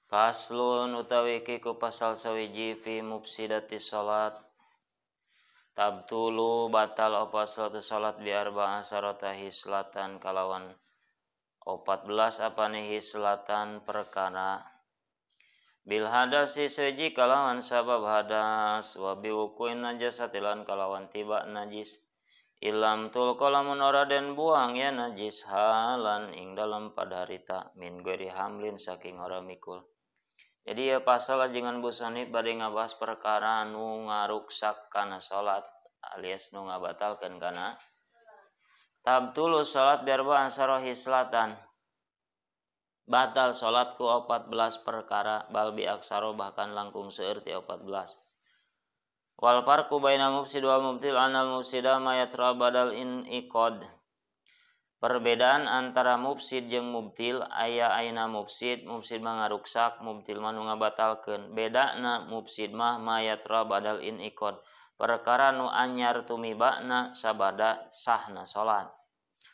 Faslun utawi iki ku pasal sawiji fi mufsidati salat. Tabtulu batal apa salatu salat bi arba'a sarata hislatan kalawan 14 apane hislatan perkara. Bil hadasi sawiji kalawan sabab hadas wa bi wuqu'in najasati lan kalawan tiba najis. Ilam tulqa lamun ora den buang ya najis halan ing dalam padarita min ghairi hamlin saking ora mikul. Jadi ya pasal ajengan busonib bade ngabahas perkara nu ngaruksak kana salat alias nu ngabatalkeun kana tabtulu salat biarba ansaro hislatan. Batal salat ku 14 perkara bal bi aksaro bahkan langkung seueur ti 14. Wal farqu baina mufsid wa mubtil anal mufsida ma yatra badal in iqad. Perbedaan antara mufsid jeung mubtil aya aina mufsid, mufsid mah ngaruksak, mubtil mah nu ngabatalkeun. Bedana mufsid mah ma yatra badal in iqad. Perkara nu anyar tumibana sabada sahna salat.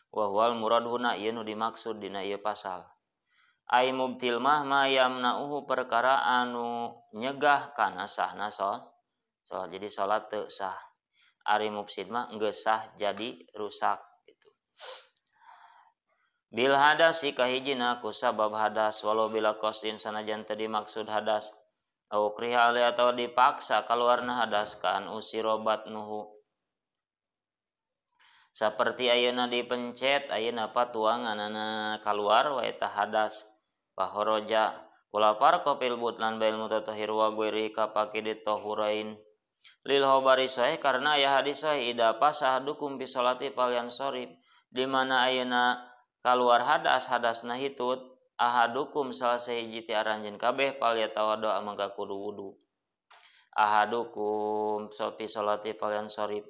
Wa huwal murad huna ieu nu dimaksud dina ieu pasal. Ai mubtil mah ma yamna'uhu perkara anu nyegah kana sahna salat. So, jadi salat teu sah. Ari mufsid mah geus sah jadi rusak gitu. Bil hadasi kahijina ku sabab hadas walau bila qasin sanajan teu dimaksud hadas au kriha ale atawa dipaksa kaluarna hadas kan usirobat nuhu. Saperti ayeuna dipencet ayeuna patuanganana kaluar wae ta hadas pahoroja wala farqa fil butlan bail mutatahhir wa ghairi ka paqidi tahurain. Lil khobari sahih karena aya hadis sahih ida pasahadukum fi sholati falyansorib di mana ayeuna kaluar hadas hadasna hitut ahadukum salah sahiji ti aranjeun kabeh falyatawaddo mangka kudu wudu ahadukum fi sholati falyansorib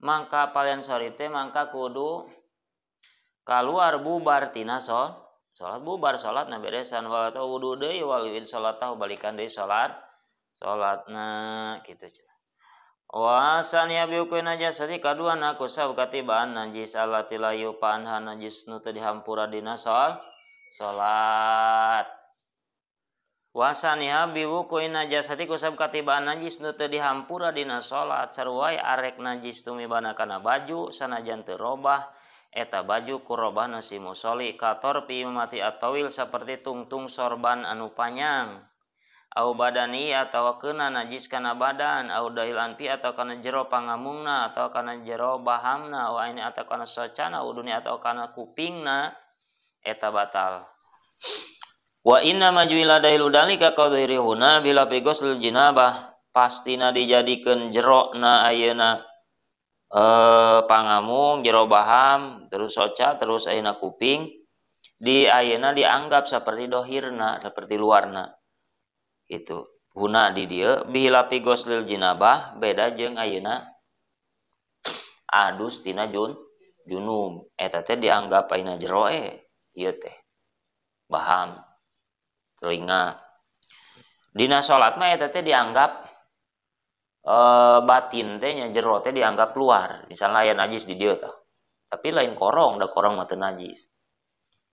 mangka falyansorib teh mangka kudu kaluar bubar tina salat bubar salatna beresan wal wudu deui wal yu'id salatahu balikan deui salat salatna kitu cenah. Wa saniya biukeun najasati kaduana ku sabab katibaan najis allati la yupa anha najis nu teu dihampura dina salat. Wa saniya biukeun najasati ku sabab katibaan najis nu teu dihampura dina salat sarua arek najis tumibana kana baju sanajan teu robah eta baju ku robahna si musoli kator pi mati atawil saperti tungtung sorban anu panjang. Au badani atawa keuna najis kana badan au dahil anfi atau kana jero pangamungna atau kana jero bahamna au aini atau kana socana uduni atau kana kupingna eta batal. Wa inna majuila dahilu dalika qadhiri huna bila fi ghusl jinabah pastina dijadikeun jero na ayeuna pangamung jero baham terus soca terus ayeuna kuping di ayeuna dianggap seperti dohirna seperti luarna. Itu guna di dieu bihilapi ghoslil jinabah beda jeung ayeuna adus tina junub eta teh dianggap ayeuna jero ieu teh baham telinga dina salat mah eta teh dianggap batin teh nya jero teh dianggap luar misalnya aya najis di dieu tah tapi lain korong da korong mah teu najis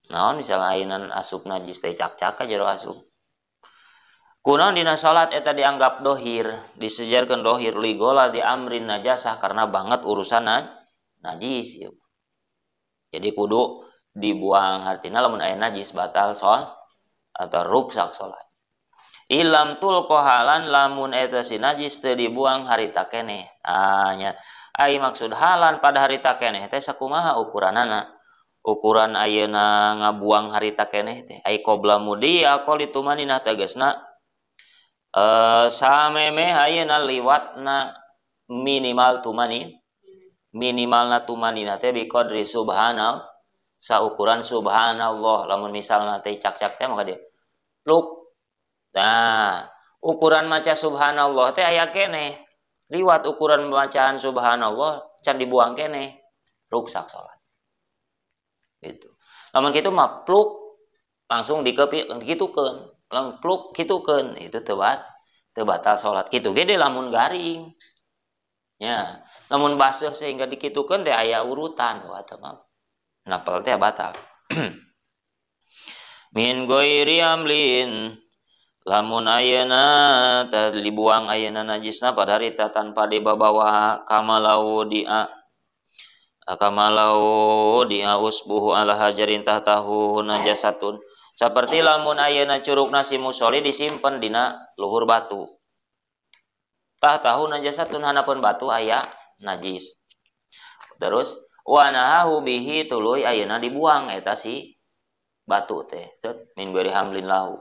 naon misalnya ayeuna asup najis teh cak-cak ka jero asup. Kunaon dina salat eta dianggap dohir, disejarkeun dohir ligola di amrin najasah karena banget urusan najis. Ya. Jadi kudu dibuang artinya lamun aya najis batal salat atau ruksak salat. Ilam tulqa halan lamun eta si najis teu dibuang harita keneh. Ah nya ai maksud halan pada harita keneh teh sakumaha ukuranana? Ukuran ayeuna ngabuang harita keneh teh ai qobla mudi aqali tumanina tegasna sameme ayeuna liwatna minimal tumani minimalna tumanina teh biqadri subhanal saukuran subhanallah lamun misalna teh cak-cak teh maka dia pluk. Nah ukuran maca subhanallah teh aya keneh liwat ukuran bacaan subhanallah can dibuang keneh ruksak salat gitu. Lamun kitu mah pluk langsung dikepi kitukeun lamun pluk kitukeun itu teu batal salat kitu ge lamun garing nya lamun baseuh sehingga dikitukeun teh aya urutan wah teh mah napel teh batal. Min ghairi amlin Lamun ayeuna teh dibuang ayeuna najisna pada harita tanpa dibabawa kamalau dia kamalau dia usbuhu ala hajarin tahtahu najasatun. Seperti lamun ayeuna curugna si musoli disimpen dina luhur batu. Tahtahu najasatun hanapun batu aya najis. Terus wa nahahu bihi tuluy ayeuna dibuang eta si batu teh. Set min ghairi hamlin lahu.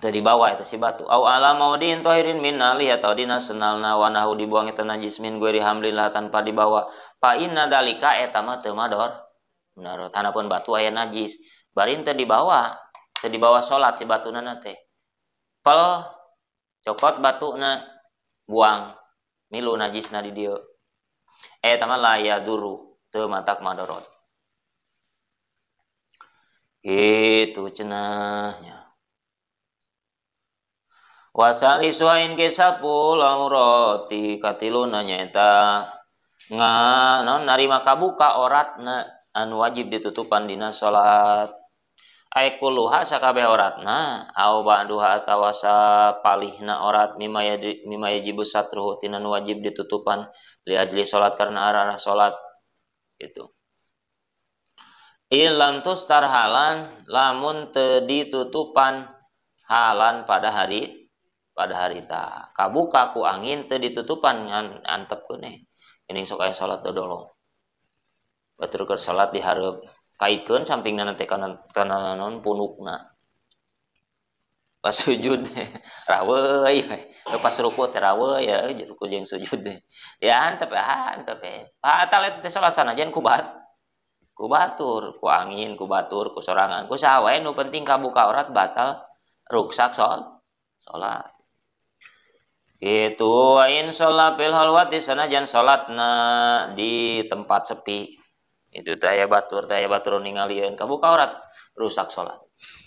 Teu dibawa eta si batu. Au ala maudin tahirin min nali atau dina senalna wa nahu dibuang eta najis min ghairi hamlin lah tanpa dibawa. Fa inna dalika eta mah teu mador. Menurut hanapun batu aya najis. Bari teu dibawa salat si batuna teh. Pel cokot batuna buang milu najisna di dieu. Eta mah la yaduru teu matak madorot. Kitu cenahnya. Wasali suain kesapul aurati katiluna nyaeta nga naon narima kabuka oratna anu wajib ditutupan dina salat. Ay kulluha sakabeh oratna au ba'duha atawa sapalihna orat mimma yajibu satruhu tina nu wajib ditutupan li ajli salat karena arah salat gitu. Ilam tustar halan lamun teu ditutupan halan pada harita kabuka ku angin teu ditutupan ngan antep keuneh geuning sok aya salat dodolong batur keur salat dihareup kaitkeun sampingna teh kana naon punukna pas sujud raweuy pas ruku teh raweuy ya ruku jeung sujud teh ya antep batal eta teh salat sanajan ku batur ku angin ku batur ku sorangan ku saha wae nu penting kabuka aurat batal ruksak salat. Itu ain sholat fil halwati sanajan salatna di tempat sepi. Itu teh aya batur ningalieun kabuka aurat rusak salat.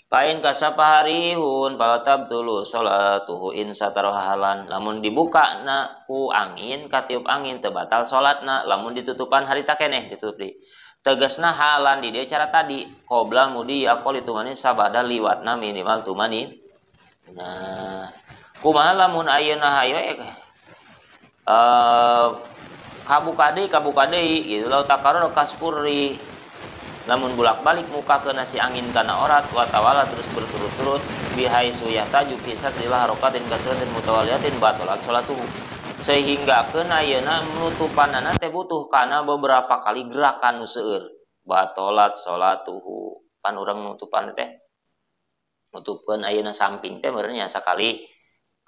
Pain kasapaharihun falatabtulu salatuhu in satarahalan. Lamun dibuka na ku angin katiup angin teu batal salatna, lamun ditutupan harita keneh ditutup deui. Tegasna halan di dieu cara tadi qobla mudi aqoli tumani sabada liwatna minimal tumani. Nah, kumaha lamun ayeuna hayo kabuka deui gitu lau takaror kaspurri. Lamun bolak-balik muka ke nasi angin kana orat wa tawala terus berturut-turut bihai suyahtaju fi sadrillah harakatin kasratin mutawaliyatin batalat salatuhu. Sehingga keun ayeuna menutupanana teh butuh kana beberapa kali gerakan nu seueur. Batalat salatuhu. Pan urang nutupan teh nutupkeun ayeuna samping teh meureun nya sakali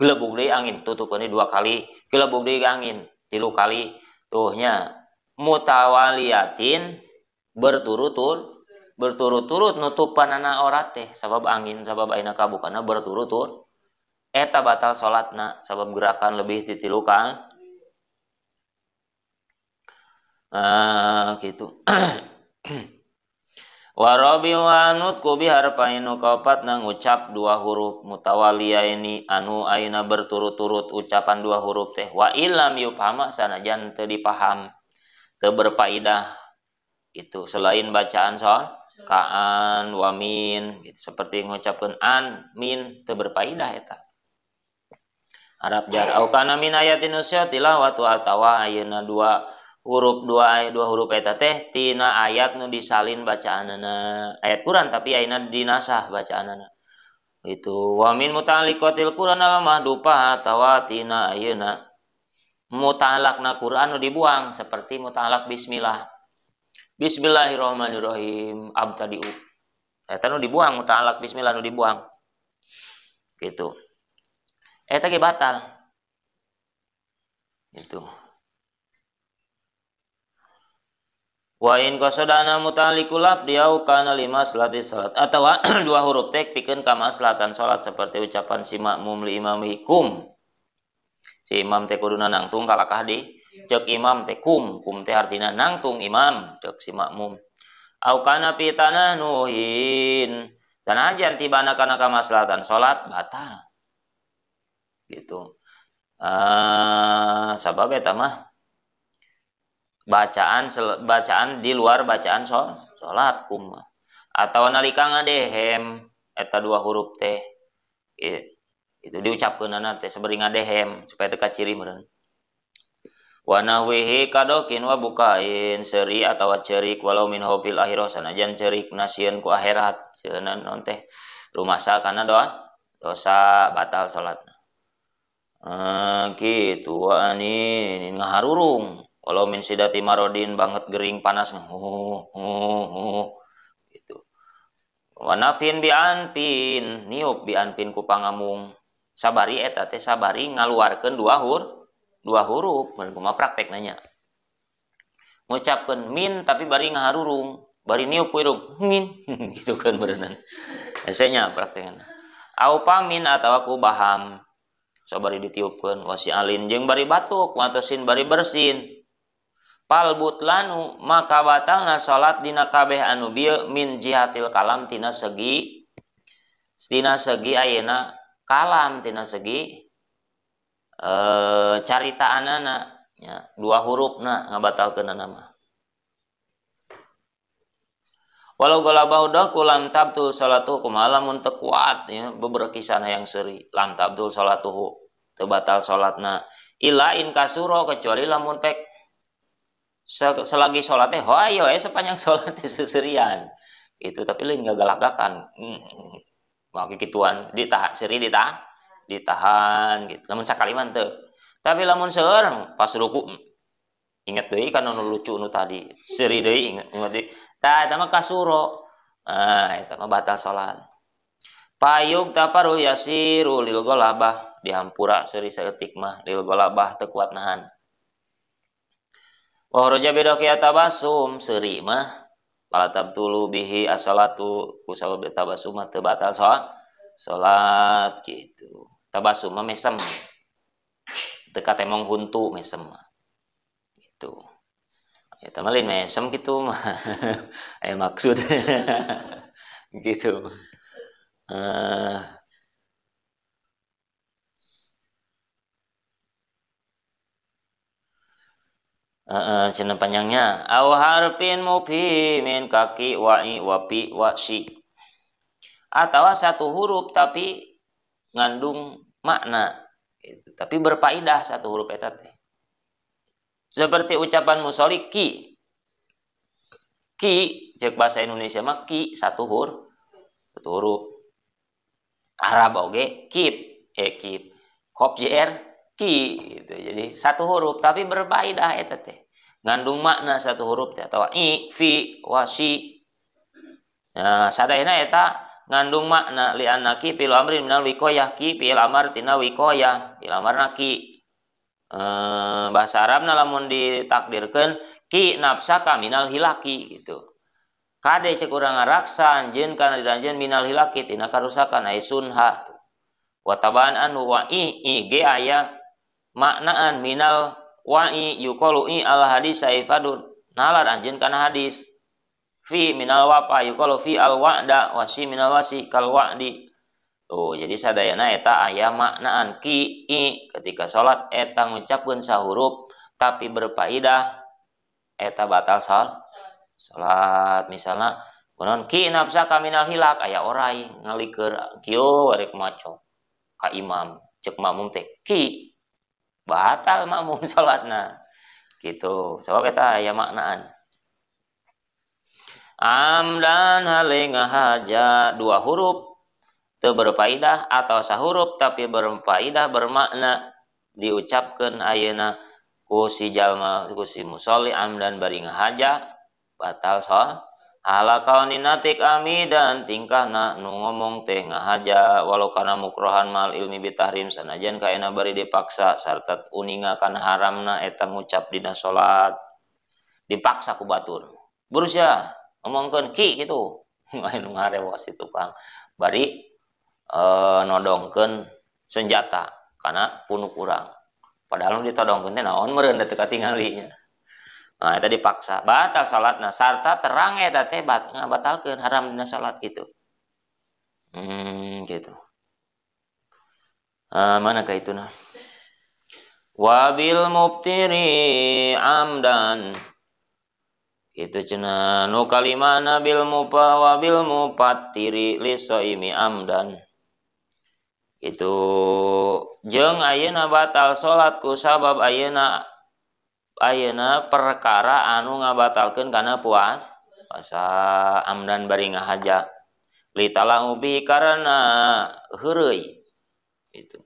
gelebug deui angin tutupkeun dua kali gelebug deui angin tilu kali tuh nya mutawaliyatin berturut-turut nutupanana orat teh sabab angin sabab ayeuna kabukana berturut-turut eta batal salatna sabab gerakan lebih ti tilu kali gitu. Warabi wa nutku biharfain kaopat ngucap dua huruf mutawaliyaini anu ayeuna berturut-turut ucapan dua huruf teh wa illam yufhama sanajan teu dipaham teu berfaedah itu selain bacaan soal kaan wa min gitu seperti ngucapkeun an min teu berfaedah eta Arab jar au kana min ayatin usya tilawatu atawa ayeuna dua huruf dua huruf eta teh tina ayat nu disalin bacaanana ayat Quran tapi ayeuna dinasah bacaanana itu wa min muta'alliqatil Quran al mahdufa atawa tina ayeuna muta'allaqna Quran nu dibuang seperti muta'allaq bismillah bismillahirrahmanirrahim abtadiu eta nu dibuang muta'allaq bismillah nu dibuang gitu eta ge batal gitu. Wa in qasadana muta'alliqul abdi au kana lima salati salat atawa dua huruf tek pikeun ka maslahatan salat seperti ucapan si makmum li imami kum. Si imam teh kuduna nangtung kalakah di ceuk imam teh kum, kum teh artina nangtung imam ceuk si makmum. Au kana fi tananuhin sanajan tibana kana kamaslahatan salat batal. Gitu. Sabab eta mah bacaan di luar bacaan salat kum atau nalika ngadehem eta dua huruf teh Itu diucapkeunana teh sabari ngadehem supaya teu kaciri meureun. Wa nahwihi kadokin wa bukain seuri atawa ceurik walau min hofil akhirah sanajan ceurik nasieun ku akhirat sieunna naon teh rumasa kana dosa batal salatna. Kitu wa ani ngaharurung walau min sidati marodin banget gering panas gitu. Wa nafin bi anpin niup bi anpin ku pangamung sabari eta teh sabari ngaluarkeun dua huruf mun kumaha praktek nanya ngucapkeun min tapi bari ngaharurung bari niup ku hirup min gitu kan beureunan hese nya praktekna au pamin atawa ku baham sabari ditiupkeun wasi alin jeung bari batuk watesin bari bersin pal butlanu maka batalna salat dina kabeh anu bieu min jihatil kalam tina segi ayeuna kalam tina segi caritaanana nya dua hurufna ngabatalkeunana mah walau galabau daku lam tabtul salatuhu kumaha lamun teu kuat ya beberkisana yang seuri lam tabtul salatuhu teu batal salatna illa in kasuro kecuali lamun pek selagi salat teh hoyo sepanjang salat teh seserian itu tapi lain ngagalagakan maki kituan ditahan seuri ditahan gitu lamun sakali mah teu tapi lamun seueur pas ruku inget deui kan nu lucu nu tadi seuri deui inget deui tah eta mah kasuro eta mah batal salat payug taparul yasiru lil ghalabah dihampura seuri saeutik mah lil ghalabah teu kuat nahan wa raja bidoki tabasum seuri mah pala tabtulu bihi as-salatu ku sabab tabasum mah teu batal salat gitu. Tabasum mah mesem teu katemong huntu mesem mah gitu. Eta mah lain mesem kitu mah. Maksud gitu. Cenah panjangnya au harfin mubhimin kaki wa'i wapi wasi atau satu huruf tapi ngandung makna gitu. Tapi berfaedah satu huruf eta teh seperti ucapan musoli ki ki cek bahasa Indonesia mah ki satu huruf Arab oge kip kip kop jr ki gitu. Jadi satu huruf tapi berfaedah eta teh ngandung makna satu huruf teh atau i fi wasi. Nah sadayana eta ngandung makna li anaki fil amri minal wiqayah ki fil amar tina wiqayah fil amarna ki bahasa Arabna lamun ditakdirkeun ki nafsaka minal hilaki gitu. Kade cek urang ngaraksa anjeun kana diri anjeun minal hilaki tina karusakan ai sunha wa tabaan anu wa i ge aya maknaan minal wa'i yuqalu i al hadis saifadun nalar anjeun kana hadis fi minal wafa yuqalu fi al wa'da wasi minal wasi kal wa'di. Tuh jadi sadayana eta aya maknaan ki i ketika salat eta ngucapkeun sahuruf tapi berfaedah eta batal salat. Misalna kunaon ki nafsaka minal hilak aya orai ngalikeur kieu rek maco ka imam cek makmum teh ki batal makmum salatna gitu sebab eta aya maknaan amdan hale ngahaja dua huruf teu berfaedah atau sahuruf tapi berfaedah bermakna diucapkeun ayeuna ku si jalma ku si musolli amdan bari ngahaja batal salat ala kauninatik amidan tingkahna nu ngomong teh ngahaja walau kana mukrohan mal ilmi bitahrim sanajan kaena bari dipaksa sarta uninga kana haramna eta ngucap dina salat dipaksa ku batur burusya ngomongkeun ki kitu anu ngarewas si tukang bari nodongkeun senjata kana punuk urang padahal nu ditodongkeun teh naon meureun teu katingali nya. Nah, eta dipaksa batal salatna sarta terang eta teh ngabatalkeun haram dina salat gitu. Gitu. Mana ka itu nah? Wabil mubtiri amdan. Itu cenah nu kalimana bil mupa wabil mupattiri lisaimi amdan. Itu jeung ayeuna batal salat ku sabab ayeuna perkara anu ngabatalkeun kana puasa amdan bari ngahaja litalahu bihi karena heureuy itu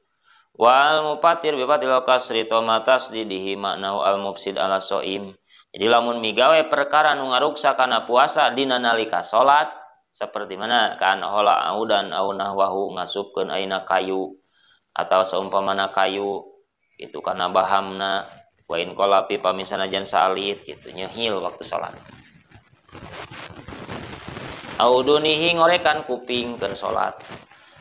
wal mupatir bipatil kasri tomatas didihi maknahu al mufsid ala soim. Jadi lamun migawe perkara nu ngaruksa kana puasa dina nalika salat seperti mana kan hola audan au nahwahu ngasupkeun aina kayu atau saumpamana kayu itu kana bahamna wa in qala pi pamisana jan salit gitu nyehil waktu salat. Au dunihi ngorekan kuping keur salat.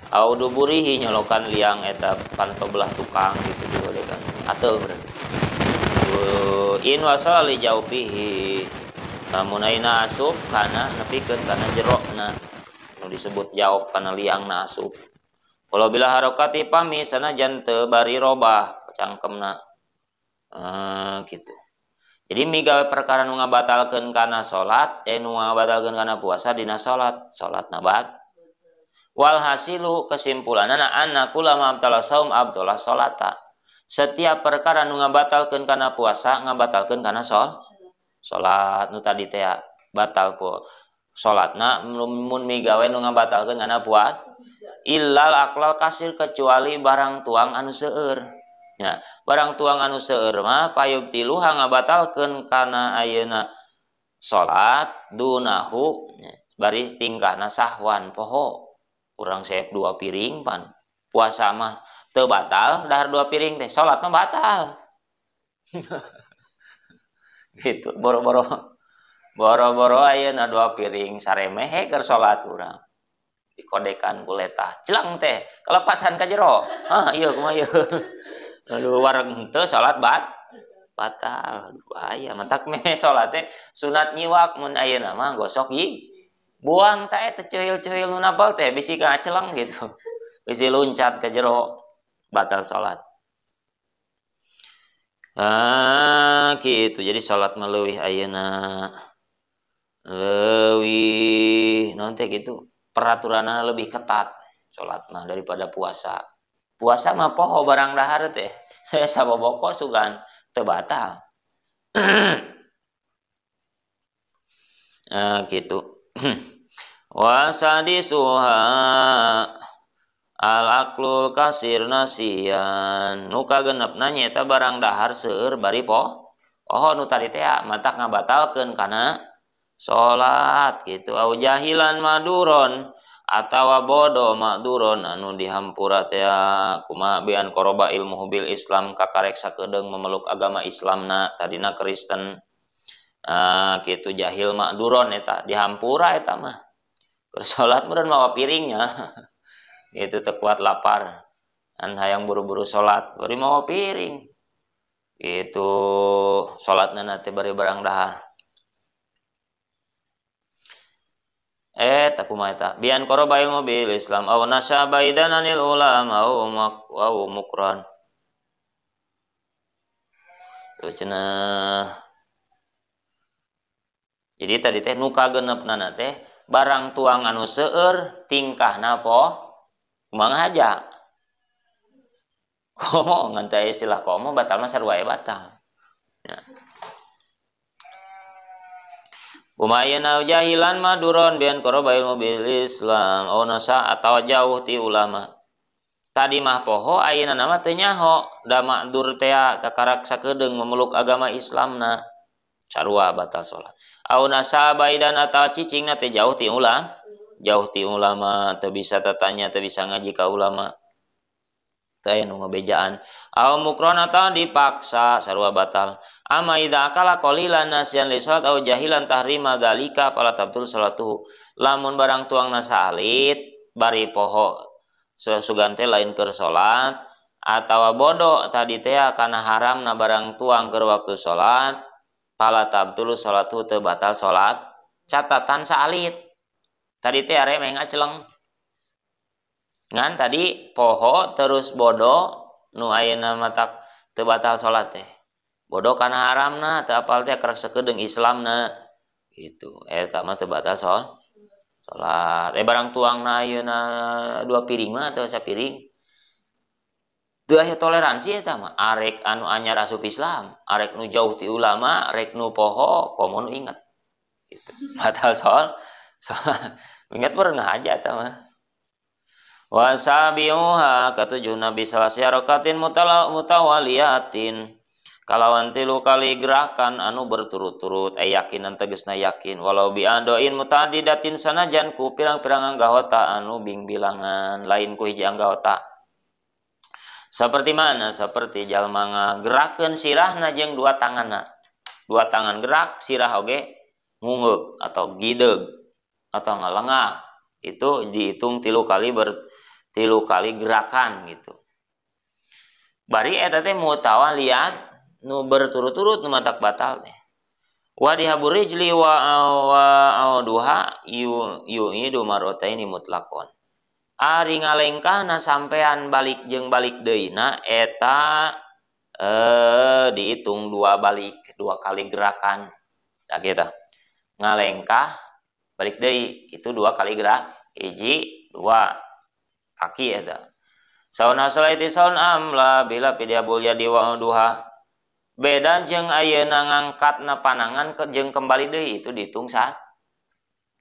Au duburihi nyolokan liang eta panto belah tukang gitu diolekan ateu berarti. In wasala li jaufihi lamun aina asup kana nepikeun kana jerokna nu disebut jauh kana liangna asup. Kalau bila harokati pami sanajan teu bari robah cangkemna gitu. Jadi migawe perkara nu ngabatalkeun kana salat, nu ngabatalkeun kana puasa dina salat, salatna bat. Walhasilu kesimpulanana anna kulama abtala saum abtala salata. Setiap perkara nu ngabatalkeun kana puasa ngabatalkeun kana salat nu tadi teh batal ku salatna mun migawe nu ngabatalkeun kana puasa illal aqlal kasir kecuali barang tuang anu seueur. Ya, barang tuang anu seueur mah payubtiluha ngabatalkeun kana ayeuna salat dunahu bari tingkahna sahwan poho. Urang seep 2 piring pan puasa mah teu batal dahar 2 piring teh salat mah batal. Gitu boro-boro ayeuna 2 piring saremehe keur salat urang dikodekan ku letah celang teh kelepasan ka jero. Hah ieu kumaha ieu. Aduh wareg henteu salat batal. Aduh bahaya mantak meh salat teh sunat nyiwak mun ayeuna mah gosok gigi buang ta eta ceuhil-ceuhil nu napal teh bisi kaceleng gitu. Bisi loncat ke jero batal salat. Ah gitu. Jadi salat mah leuwih ayeuna leuwih naon teh gitu. Peraturanna lebih ketat salat mah daripada puasa. Puasa mah poho barang dahar teh. Saya saboboko sugan teu batal. Gitu. Wasadisuha al aklul kasir nasian nu kagenepna nyaeta barang dahar seueur bari poho nu tadi teh matak ngabatalkeun kana salat gitu. Au jahilan maduron atawa bodoh makduron anu dihampura teh kumaha bian koroba ilmu bil Islam kakarek sakedeung memeluk agama Islamna tadina Kristen. Gitu jahil makduron eta dihampura eta mah bersolat meureun mawa piringnya gitu teu kuat lapar an hayang buru-buru salat bari mawa piring gitu salatna teh bari barang dahar eta kumaha eta bian qoroba ilmu bil Islam aw nasaba idananil ulama aw mukran tuh cenah. Jadi tadi teh nu kagenepna teh barang tuang anu seueur tingkahna poho kumaha haja. Komo ngan teh istilah komo batal mah sarua batal. Ya. Kumaha jahilan maduron bian qoroba ilmu bil Islam au nasa atawa jauh ti ulama. Tadi mah poho ayeuna mah teu nyaho da makdur teh kakarak sakedeung memeluk agama Islamna. Sarua batal salat. Au nasabaidan atawa cicingna teh jauh ti ulama, jauh ti ulama teu bisa tatanya teu bisa ngaji ka ulama. Teh nu ngebejaan. Au mukron atawa dipaksa sarua batal. Ama idza akala qalilan nasian li salat au jahilan tahrima dzalika fala tabtul salatuhu. Lamun barang tuangna saalit bari poho sugan teh lain keur salat atawa bodoh tadi teh kana haramna barang tuang keur waktu salat fala tabtulu salatu teu batal salat catatan saalit tadi teh arek meh ngaceleng ngan tadi poho terus bodoh nu ayeuna matak teu batal salat teh bodoh kana haramna teu apal teh kerek sakedeung Islamna gitu eta mah teu batal salat barang tuangna ayeuna 2 piring mah atau sapiring Teu aya toleransi eta mah arek anu anyar asup Islam, arek nu jauh ti ulama, arek nu poho komo nu inget. Gitu. Batal soal inget pernah aja eta mah. Wa sabiuha katujuh nabi salasi harakatin mutawaliyatin kalawan tilu kali gerakan anu berturut-turut yakinan tegesna yakin walau biadoin mutadidatin sanajan ku pirang-pirang anggota anu bingbilangan lain ku hiji anggota. Seperti mana? Seperti jalma ngagerakeun sirahna jeung dua tanganna. Dua tangan gerak, sirah oge ngungeuk atau gideug atau ngalengah. Itu dihitung tilu kali gerakan gitu. Bari eta teh mutawaliyat nu berturut-turut nu matak batal teh. Wa dihabur rijli wa auduha yu'idu marrataini mutlaqon. Ari ngalengkahna sampean balik jeung balik deuna eta dihitung dua balik, dua kali gerakan. Tah kitu. Ngalengkah balik deui itu dua kali gerak, hiji, dua kaki eta. Saun hasalaiti saun amla bila pidiabul yadi wa duha. Beda jeung ayeuna ngangkatna panangan jeung kembali deui itu dihitung saat.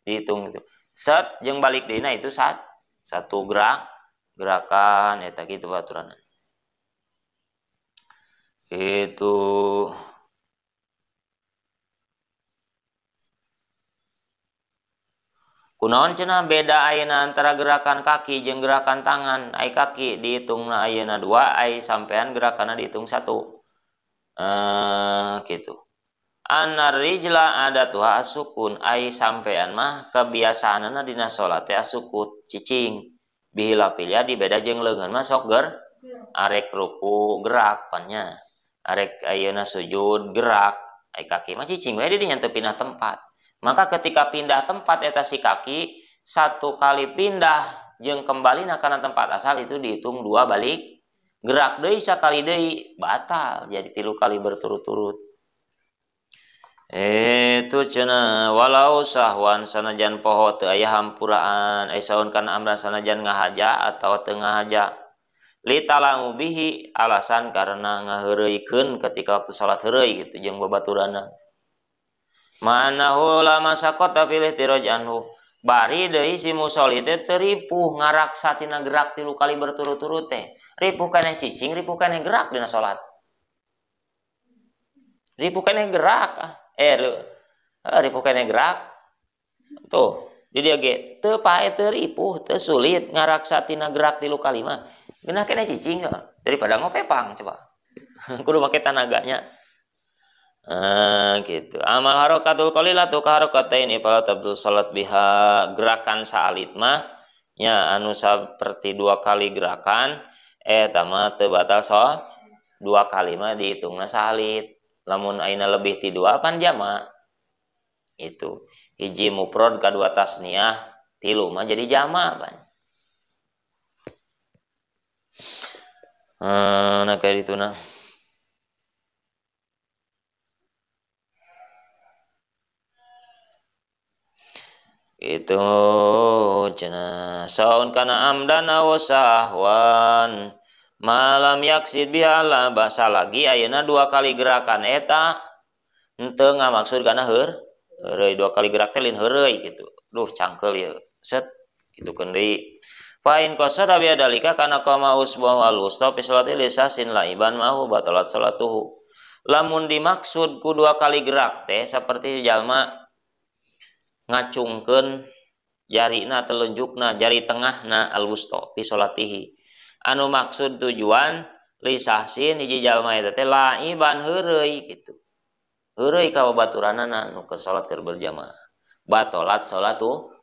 Dihitung itu. Set jeung balik deuna itu saat. Satu gerakan eta kitu aturanna. Itu kunaon cenah beda ayeuna antara gerakan kaki jeung gerakan tangan. Ai kaki dihitungna ayeuna dua, ai sampean gerakanna dihitung satu. Gitu. Anar rijla adatuha asukun, ai sampean mah kebiasaanana dina salat teh asukut cicing. Bihilafil yadi beda jeung leungeun mah sok ger arek ruku gerak pannya. Arek ayeuna sujud gerak, ai kaki mah cicing we di dinya teu pindah tempat. Maka ketika pindah tempat eta si kaki satu kali pindah jeung kembali kana tempat asal itu dihitung dua balik. Gerak deui sakali deui batal jadi tilu kali berturut-turut. Itu cenah walau sahwan sanajan poho teu aya hampuraan ai saun kana amran sanajan ngahaja atawa teu ngahaja. Litalamu bihi alasan karena ngaheureuykeun ketika waktu salat heureuy gitu jeung babaturanna. Ma'anahu lama sakota pilih tiroj anhu. Bari deui si musolli teh teu ripuh ngaraksa tina gerak tilu kali berturut-turut teh. Ripuh keneh cicing, ripuh keneh gerak dina salat. Ripuh keneh gerak. Ripuh keneh gerak. Tuh, di dia ge teu pae teu ripuh, teu sulit ngaraksa tina gerak tilu kali mah. Geunah keneh cicing daripada ngopepang coba. Kudu make tanaganya. Gitu. Amal harokatul qalilatu ka harokataini fala tabdul salat biha. Gerakan saalit mah nya anu saperti dua kali gerakan eta mah teu batal salat. Dua kali mah dihitungna saalit. Lamun ayeuna lebih ti dua pan jama. Itu. Hiji mufrad kadua tasniah, tilu mah jadi jama pan. Nah kayak itu nah. Itu cenah saun kana amdan aw sahwan malam yaksid biala basa lagi ayeuna dua kali gerakan eta henteu ngamaksud kana heureuy dua kali gerak teh lain heureuy gitu. Duh cangkeul ieu set kitu keun deui. Fa in qasada bi dalika kana qama usba wal wusta fi salati lisasin laiban mahu batalat salatuhu. Lamun dimaksud ku dua kali gerak teh seperti jalma ngacungkeun jarina telunjukna jari tengahna al-wusta fi salatihi. Anu maksud tujuan lisahsin hiji jalma eta teh laiban heureuy gitu. Heureuy ka babaturanana nu keur salat keur berjamaah. Batalat salatu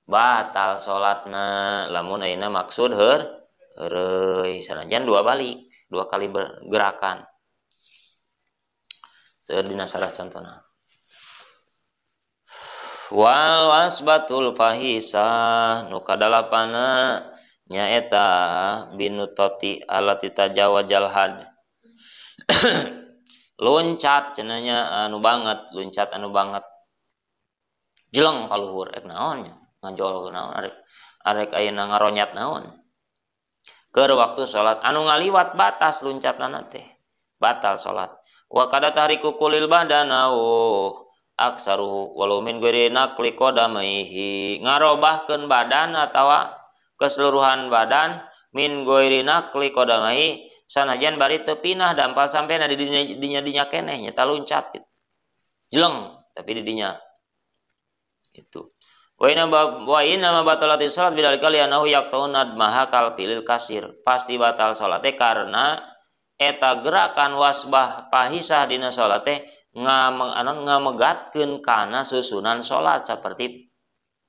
batal salatna lamun ayeuna maksud heureuy sanajan dua balik, dua kali bergerakan. Seueur dina salah contona. Wal wasbatul fahisah nu kadalapana nyaeta binutoti alati tajawajal had. Loncat cenanya anu banget, loncat anu banget. Jeleng kaluhur rek naon nya, ngajol naon arek arek ayeuna ngaronyat naon. Keur waktu salat anu ngaliwat batas luncatna teh batal salat. Wa kada tariku kulil badana aksaruhu walau min ghairi naqli qadamaihi ngarobahkeun badan atawa keseluruhan badan min ghairi naqli qadamaihi sanajan bari teu pinah dampal sampena di dinya keneh nyata luncat gitu. Jeleng tapi di dinya itu. Wa inna ma batalati salat bidzalika li'annahu yaqta'u nadmaha kal filil kasir. Pasti batal salat teh karena eta gerakan wasbah pahisah dina salat teh ngamegatkeun kana susunan salat seperti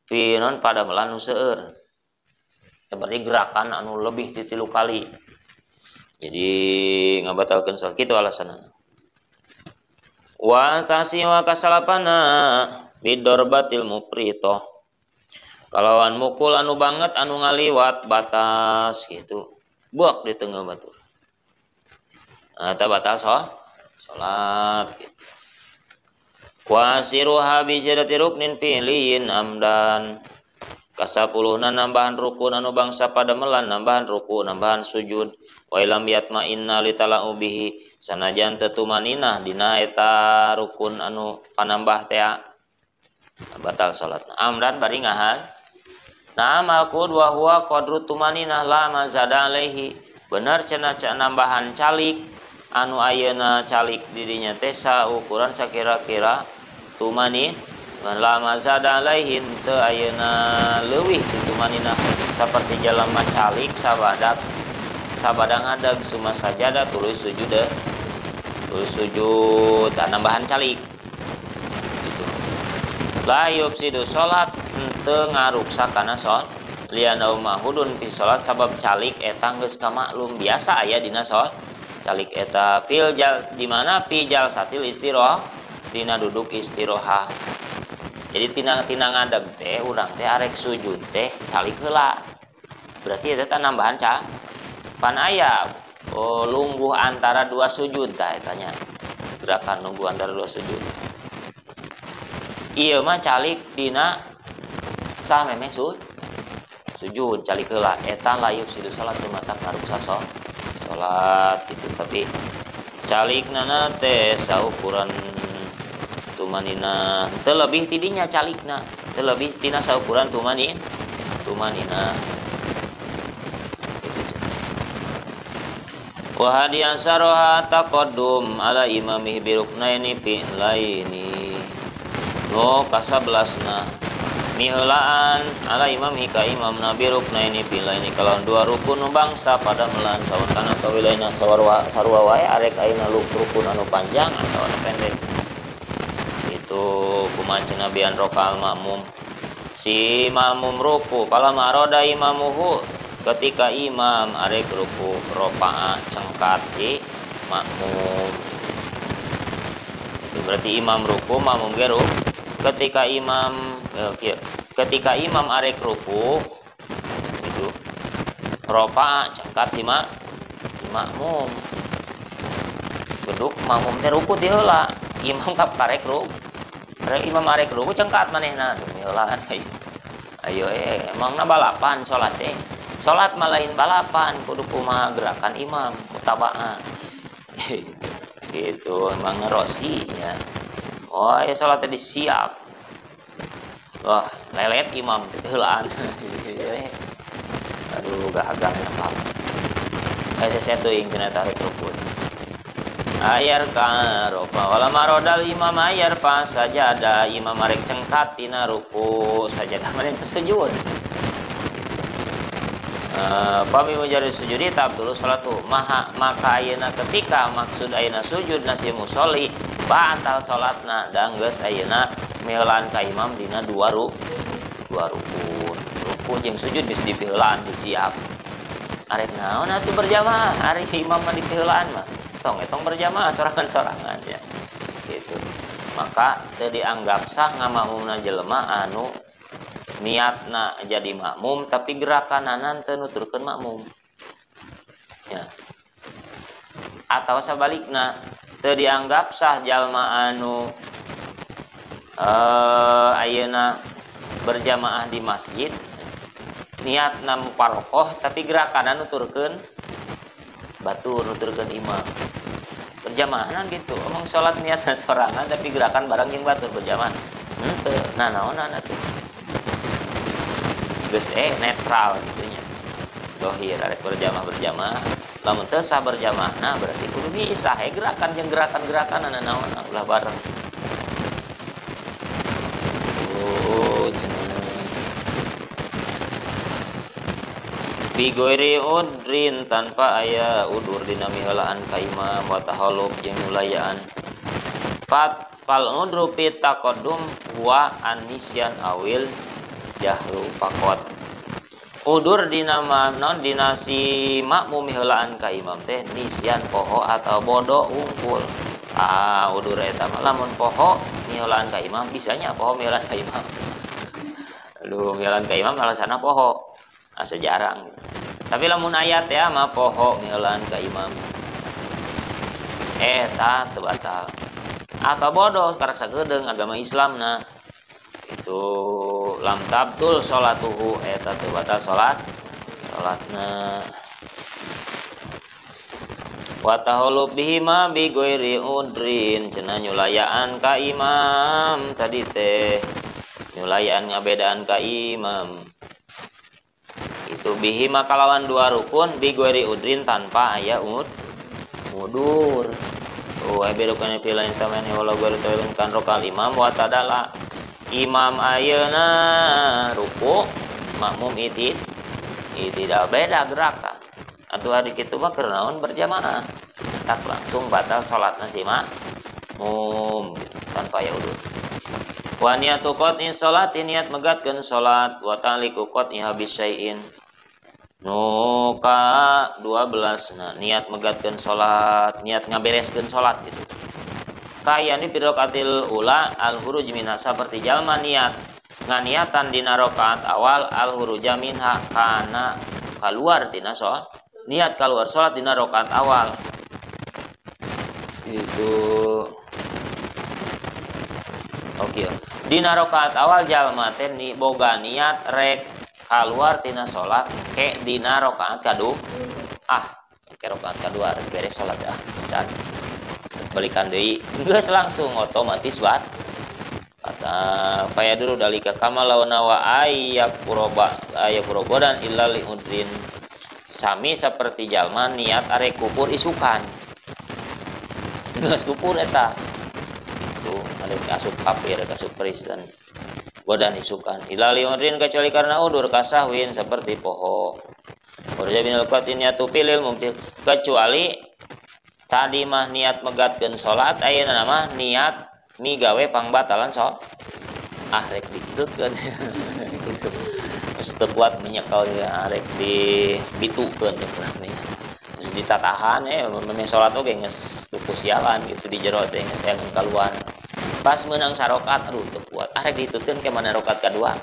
pinon pada melan nu seueur. Seperti gerakan anu lebih ti 3 kali. Jadi ngabatalkeun salat kitu alasanna. Wa tasiwa kasalapana bidorbatil mupritoh. Kalawan mukul anu banget anu ngaliwat batas gitu. Buak di tengah batur. Nah, eta batal salat gitu. Wa siruha bi ziyadati ruknin fi'liyin amdan. Kasapuluhna nambahan rukun anu bangsa padamelan nambahan ruku nambahan sujud. Wa ilam yatma'inna litala'u bihi sanajan teu tumaninah dina eta rukun anu panambah tea. Batal salatna. Amdan bari ngahan. Nah malkud wa huwa qadru tumaninah la mazada alaihi. Bener cenah nambahan calik anu ayeuna calik dirinya teh saukuran sakira-kira tumani la mazada alaihi teu ayeuna leuwih ti tumaninah saperti jalma calik sabadak sabadang adag suma sajada tuluy sujud tuluy sujud nambahan calik gitu. La yufsidu salat henteu ngaruksak kana salat liana mahudun fi salat sabab calik eta geus kamaklum biasa aya dina salat calik eta fil jal di mana fi jalsatil istiroh dina duduk istirohah. Jadi tina ngadeg teh urang teh arek sujud teh calik heula berarti eta nambahan pan aya lungguh antara dua sujud tah eta nya gerakan lungguh antara dua sujud. Ieu mah calik dina sameme sujud calik heula eta layuk sidu salat teu matak ngaruksak salat gitu tapi calikna teh saukuran tumanina teu lebih tidinya calikna teu lebih tina saukuran tumanina. Wa hadiyan saroha taqaddum ala imamihi bi ruknaini fi'laini. No kasabelasna miheulaan ala imamihi ka imamna bi ruknaini fi'laini kalawan dua rukun bangsa pada melan sawan kana kawilaina sarua wae arek ayeuna rukun anu panjang atau anu pendek. Itu kumaha cenah bian rokal makmum. Si makmum ruku palama roda imamuhu ketika imam arek ruku rofa'a cengkat si makmum. Itu berarti imam ruku makmum ge ruku. Ketika imam arek ruku itu rofa'a cengkat si makmum. Geduk makmum teh ruku ti heula, imam kap karek ruku. Imam arek ruku cengkat manehna tuh heulaan. Ayo emangna balapan salat teh. Salat mah lain balapan, kudu kumaha gerakan imam mutabaah. Gitu emang ngerosi ya. Oh ya salat tadi siap. Wah, lelet imam heulaan. Aduh gagah apa. Saya teuing cenah tarik rukun. Ayar ka rofa wala marodal imam ayar pa sajada imam arek cengkat tina ruku sajadah manehna sujud. Pami mujari sujudi tabdulu salatu maha maka ayeuna ketika maksud ayeuna sujud nasi musolli batal salatna dan geus ayeuna miheulaan ka imam dina dua rukun ruku jeung sujud geus dipiheulaan disiap arek naon atuh berjamaah ari imam mah dipiheulaan mah tong etong berjamaah sorangan-sorangan ya gitu maka teu dianggap sah ngamakmumna jelema anu niatna jadi makmum tapi gerakanana teu nuturkeun makmum ya atau sabalikna teu dianggap sah jalma anu ayeuna berjamaah di masjid Niatna mufaroqoh tapi gerakanna nuturkeun batur, nuturkeun imam. Berjamaah gitu. Omong salat niatna sorangan tapi gerakan bareng jeung batur berjamaah. Henteu, nah naonan atuh. Geus netral gitu nya. Dohir arek berjamaah-berjamaah, lamun teu sah berjamaahna berarti kudu misah gerakan jeung gerakan-gerakan naon ulah bareng. Oh, cenah. Bi ghairi udrin tanpa aya udur dina miheulaan ka imam wa tahallub jeung nyulayaan. Pat fal udru fi taqaddum huwa anisyan awil jahlu faqat. Udur dina non dina si makmum miheulaan ka imam teh nisyan poho atau bodoh unggul. Ah, udur eta mah lamun poho miheulaan ka imam bisanya poho miheulaan ka imam. Aduh, miheulaan ka imam alasanna poho. Asa jarang. Tapi lamun ayat ya mah poho miheulaan ka imam. Eta teu batal. Atau bodoh karak sagedeung agama Islamna. Itu lam tabtul sholatuhu eta teu batal salat salatna. Wa tahallub bihima bi ghairi udrin cenah nyulayaan ka imam tadi teh nyulayaan ngabedaan ka imam itu bihima kalawan dua rukun bi ghairi udrin tanpa aya udur. Oh bedokane pilain tamene walau ghairi tawilun kan rokal imam wa tadala imam ayeuna ruku makmum tidak beda gerakan atau hari kitu mah keur naon berjamaah tak langsung batal salatna si makmum gitu, tanpa aya udur. Wa niyatu qat'i sholati niat megatkeun salat wa ta'liqu qat'iha bisyai'in nu ka 12 nah, niat megatkeun salat niat ngabereskeun salat gitu. Kayani birakatil ula al huruj minha saperti jalma niat nganiatan dina rakaat awal al huruja minha kana kaluar tina salat niat kaluar salat dina rakaat awal itu oke dina rakaat awal jalma teh ni boga niat rek kaluar tina salat ke dina rakaat kadua ke rakaat kadua rek beres salat ah pisan balikan deui geus langsung otomatis bat kata paya dulu dalika kama launa wa ayyak quroba ayyak qurobodan illa li udrin sami seperti jalma niat arek kupur isukan geus kupur eta itu arek asup kafir asup Kristen godan isukan illa li udrin kecuali karena udur kasahwin seperti poho urja binal qatin niatu pilil mumtil kecuali tadi mah niat megatkeun salat ayeuna mah niat migawe pangbatalan salat ah rek dikitutkeun gitu geus teu kuat menyekel ya rek dibitukeun geus ditatahan memeh salat oge geus kusialan gitu di jero teh geus hayang kaluar pas meunang sarokat aduh teu kuat ah rek ditutkeun ke mana rakaat kadua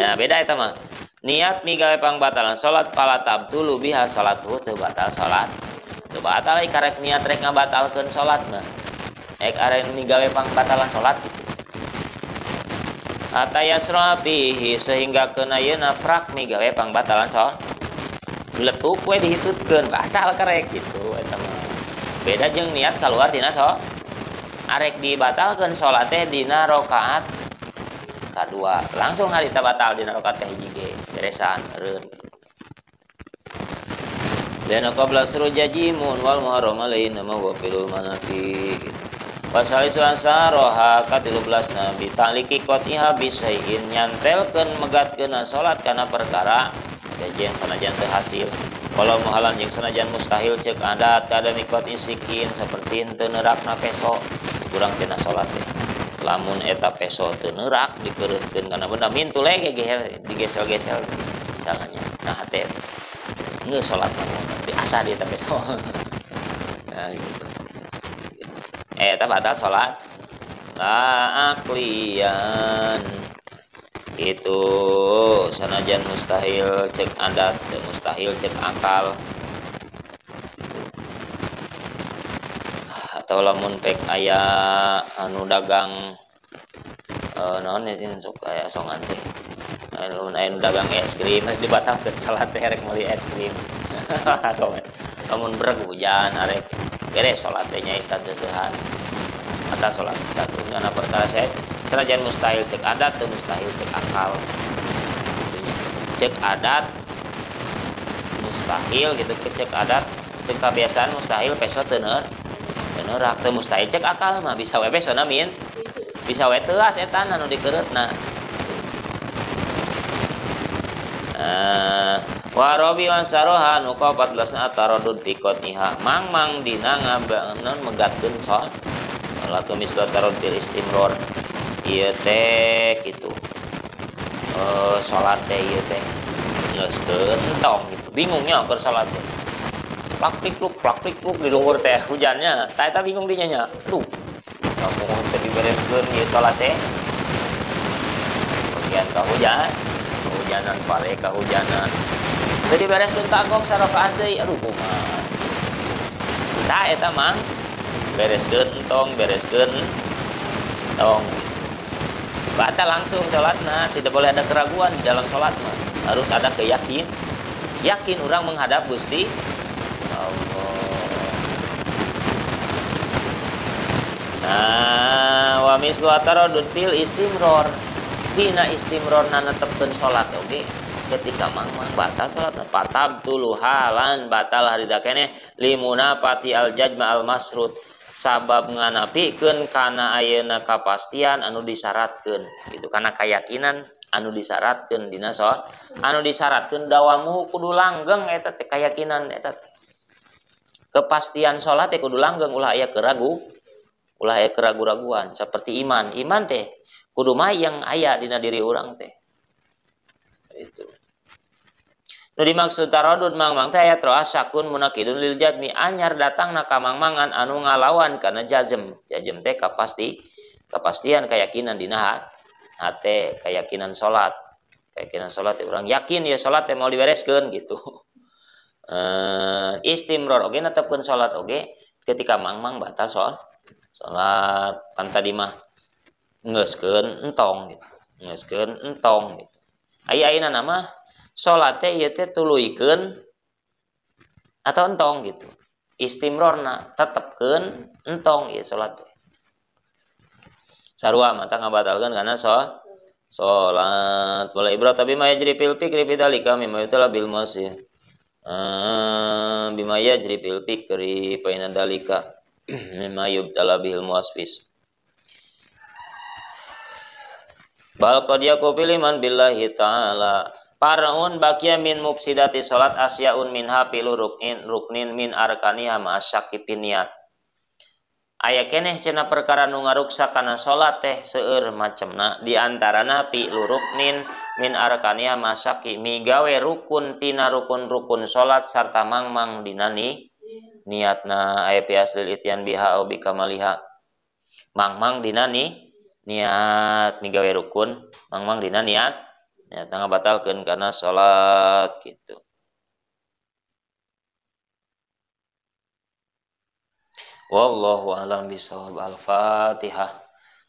nah beda eta mah niat migawe pangbatalan salat pala tabtulu biha salatuhu teu batal salat teu batal karek niat rek ngabatalkeun salat mah ek arek migawe pangbatalan salat gitu atayasra fihi sehingga keuna yeuna prak migawe pangbatalan salat letuk we dihitutkeun batal karek gitu eta mah beda jeung niat kaluar tina salat arek dibatalkeun salat teh dina rakaat kadua langsung harita batal dina rakaat kahiji ge beresan eureun. Dan qabla surujajimun wal muharram alaihi nama wa fil manafi wasalisu ansaroha ka-13 nabi ta'liki qatiha bisain nyantelkeun megatkeun salat kana perkara sejen sanajan teu hasil walau muhalan jeung sanajan mustahil ceuk adat kada mikot isikin saperti teu neurakna peso kurang tina salat teh lamun eta peso teu neurak dikeureukeun kana benda mintule ge digesel-gesel misalnya nah teh geus salat mah diasah di eta peso nah gitu eta batal salat la aklian itu sanajan mustahil cek adat mustahil cek akal atau lamun pek aya anu dagang naon ya sok aya songan teh Lamun aya nu dagang es krim rek dibatalkeun salat teh rek meuli es krim. Lamun breg hujan arek beres salat teh nyaeta seusehan. Mata salat karena perkara saya sanajan mustahil cek adat teu mustahil cek akal. Cek adat mustahil gitu, cek adat cek kebiasaan mustahil peso teu neurak teu mustahil cek akal mah bisa we pesona min bisa we teuas eta anu dikereutna. Wa rabi wan saroha nu ka 14 na taradud pikot iha mangmang dina ngabangun megatkeun salat misla tarad bil istimror ieu teh kitu. Salat teh ieu teh geus entong gitu bingungnya keur salat teh plak plak di luhur teh hujannya tah eta bingung dinya nya aduh lamun teh dibereskeun ieu salat teh bagian kahujan kahujanan pare kahujanan teu dibereskeun kagok sarakaat deui aduh kumaha tah eta mah bereskeun entong batal langsung salatna, tidak boleh ada keraguan di dalam salat mah. Harus ada keyakin, yakin orang menghadap Gusti Allah. Nah, wa mislu taradud fil istimror. Dina istimror na netepkeun salat oge ketika mangmang batal salatna patab tulu halan batal harita keneh limunapati al jajma al masrut. Sabab nganapikeun kana ayeuna kapastian anu disyaratkeun gitu kana keyakinan anu disyaratkeun dina salat anu disyaratkeun dawamu kudu langgeng eta teh keyakinan eta teh kepastian salat teh kudu langgeng ulah aya keragu ulah aya keragu-raguan seperti iman iman teh kudu mah yang aya dina diri urang teh itu. Nu dimaksud taradud mangmang teh aya troasakun munakidun lil jazmi anyar datangna ka mangmangan anu ngalawan kana jazm. Jazm teh kapastian keyakinan dina hate, keyakinan salat. Keyakinan salat teh urang yakin ya salat teh mau dibereskeun gitu. Istimror oge netepkeun salat oge ketika mangmang batal salat kan tadi mah ngeuskeun entong gitu. Ngeuskeun entong gitu. Aya ayeuna mah salat teh ieu teh tuluykeun atau entong gitu. Istimrorna tetepkeun entong ieu salat teh. Sarua mata ngabatalkeun kana salat. Wala ibrat tapi ma yajri fil fikri fi dzalika mimma yutala bil masih. Bima yajri fil fikri fa inna dzalika mimma yubtala bil muwaswis. Bal qad yakufi liman billahi ta'ala. Paraun bakia min mufsidati salat asyaun minha pilu ruknin ruknin min arkaniha ma'asyaki piniat. Aya keneh cenah perkara nu ngaruksak kana salat teh seueur macemna di antarana pilu ruknin min arkaniha ma'asyaki migawe rukun tina rukun-rukun salat sarta mangmang dina niatna aya pi aslil ityan biha au bikamaliha. Mangmang dina niat migawe rukun mangmang dina niat ya tangga batalkeun karena salat gitu. Wallahu a'lam bishawab. Al-Fatihah.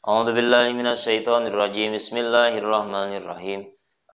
A'udzu billahi minasyaitonir rajim. Bismillahirrahmanirrahim.